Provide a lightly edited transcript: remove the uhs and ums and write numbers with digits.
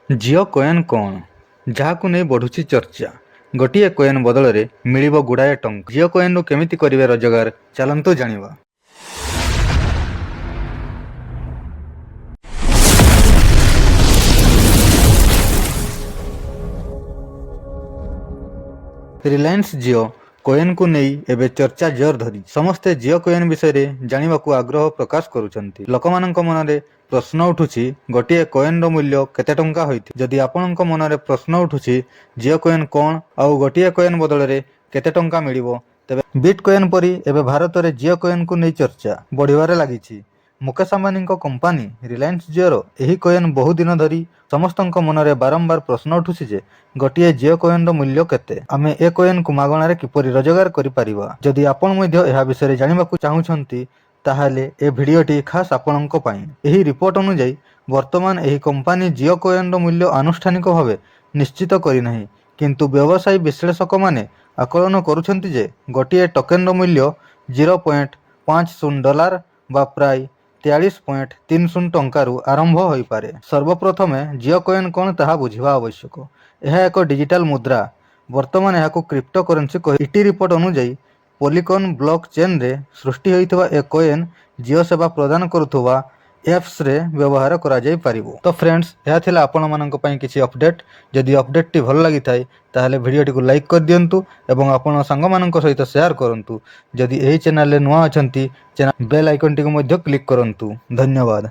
Jio coin କ'ଣ, ଯାହାକୁ ନେଇ ବଢ଼ୁଛି ଚର୍ଚ୍ଚା? ଗୋଟିଏ କଏନ୍ ବଦଳରେ ମିଳିବ ଗୁଡ଼ାଏ ଟଙ୍କା। ଜିଓ କଏନ୍ରୁ କେମିତି କରିବେ ରୋଜଗାର, ଚାଲନ୍ତୁ ଜାଣିବା। ରିଲାଏନ୍ସ ଜିଓ କଏନ୍କୁ ନେଇ ଏବେ ଚର୍ଚ୍ଚା ଜୋର ଧରିଛି। ସମସ୍ତେ ଜିଓ କଏନ୍ ବିଷୟରେ ଜାଣିବାକୁ ଆଗ୍ରହ ପ୍ରକାଶ କରୁଛନ୍ତି। ଲୋକମାନଙ୍କ ମନରେ ପ୍ରଶ୍ନ ଉଠୁଛି, ଗୋଟିଏ କଏନ୍ର ମୂଲ୍ୟ କେତେ ଟଙ୍କା ହୋଇଥିବ? ଯଦି ଆପଣଙ୍କ ମନରେ ପ୍ରଶ୍ନ ଉଠୁଛି ଜିଓ କଏନ୍ କ'ଣ ଆଉ ଗୋଟିଏ କଏନ୍ ବଦଳରେ କେତେ ଟଙ୍କା ମିଳିବ, ତେବେ ବିଟ୍ କଏନ୍ ପରି ଏବେ ଭାରତରେ ଜିଓ କଏନ୍କୁ ନେଇ ଚର୍ଚ୍ଚା ବଢ଼ିବାରେ ଲାଗିଛି। ମୁକେଶ ଅମ୍ବାନୀଙ୍କ କମ୍ପାନୀ ରିଲାଏନ୍ସ ଜିଓର ଏହି କଏନ୍ ବହୁ ଦିନ ଧରି ସମସ୍ତଙ୍କ ମନରେ ବାରମ୍ବାର ପ୍ରଶ୍ନ ଉଠୁଛି ଯେ ଗୋଟିଏ ଜିଓ କଏନ୍ର ମୂଲ୍ୟ କେତେ? ଆମେ ଏ କଏନ୍କୁ ମାଗଣାରେ କିପରି ରୋଜଗାର କରିପାରିବା? ଯଦି ଆପଣ ମଧ୍ୟ ଏହା ବିଷୟରେ ଜାଣିବାକୁ ଚାହୁଁଛନ୍ତି, ତାହେଲେ ଏ ଭିଡ଼ିଓଟି ଖାସ୍ ଆପଣଙ୍କ ପାଇଁ। ଏହି ରିପୋର୍ଟ ଅନୁଯାୟୀ, ବର୍ତ୍ତମାନ ଏହି କମ୍ପାନୀ ଜିଓ କଏନ୍ର ମୂଲ୍ୟ ଆନୁଷ୍ଠାନିକ ଭାବେ ନିଶ୍ଚିତ କରିନାହିଁ, କିନ୍ତୁ ବ୍ୟବସାୟୀ ବିଶ୍ଳେଷକମାନେ ଆକଳନ କରୁଛନ୍ତି ଯେ ଗୋଟିଏ ଟୋକେନ୍ର ମୂଲ୍ୟ 0.50 ଡଲାର ବା ପ୍ରାୟ 43.30 ଟଙ୍କାରୁ ଆରମ୍ଭ ହୋଇପାରେ। ସର୍ବପ୍ରଥମେ ଜିଓ କଏନ୍ କ'ଣ ତାହା ବୁଝିବା ଆବଶ୍ୟକ। ଏହା ଏକ ଡିଜିଟାଲ ମୁଦ୍ରା। ବର୍ତ୍ତମାନ ଏହାକୁ କ୍ରିପ୍ଟୋ କରେନ୍ସି କହି। ଇଟି ରିପୋର୍ଟ ଅନୁଯାୟୀ, ପଲିଗନ୍ ବ୍ଲକ୍ ଚେନ୍ରେ ସୃଷ୍ଟି ହୋଇଥିବା ଏ କଏନ୍ ଜିଓ ସେବା ପ୍ରଦାନ କରୁଥିବା ଆପ୍ସରେ ବ୍ୟବହାର କରାଯାଇପାରିବ। ତ ଫ୍ରେଣ୍ଡସ୍, ଏହା ଥିଲା ଆପଣମାନଙ୍କ ପାଇଁ କିଛି ଅପଡେଟ୍। ଯଦି ଅପଡେଟ୍ଟି ଭଲ ଲାଗିଥାଏ, ତାହେଲେ ଭିଡ଼ିଓଟିକୁ ଲାଇକ୍ କରିଦିଅନ୍ତୁ ଏବଂ ଆପଣ ସାଙ୍ଗମାନଙ୍କ ସହିତ ସେୟାର କରନ୍ତୁ। ଯଦି ଏହି ଚ୍ୟାନେଲରେ ନୂଆ ଅଛନ୍ତି, ଚ୍ୟାନେଲ ବେଲ୍ ଆଇକନ୍ଟିକୁ ମଧ୍ୟ କ୍ଲିକ୍ କରନ୍ତୁ। ଧନ୍ୟବାଦ।